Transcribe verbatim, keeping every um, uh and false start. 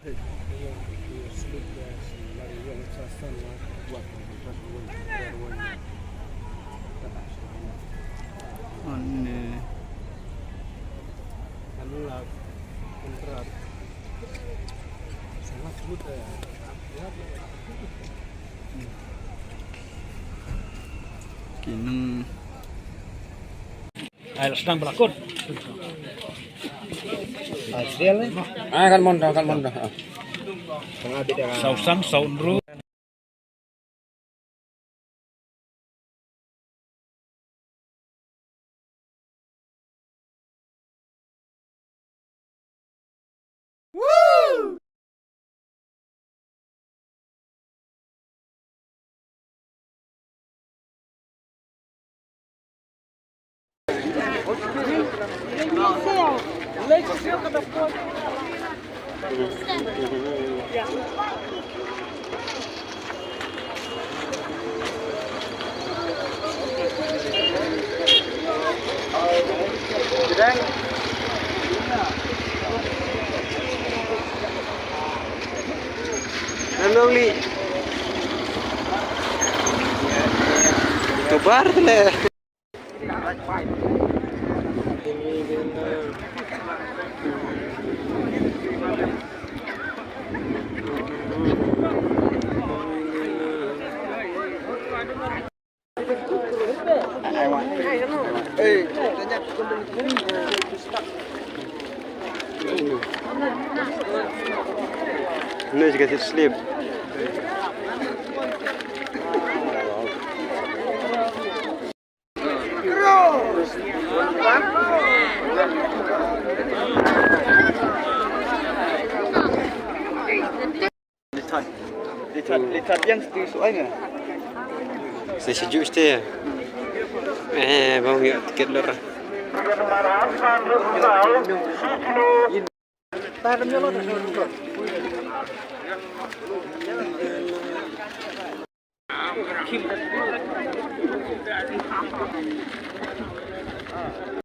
Ki nang. Ai, la sdang ba la kut. Ah, kan mon, kan mon. Saw san, saw ynru. Hello, Lee. Kabar tele. No, you guys sleep. Lithat, lithat yang sti su ai nga. Sa sejuk sti ya. Eh, bang ya tiket lor.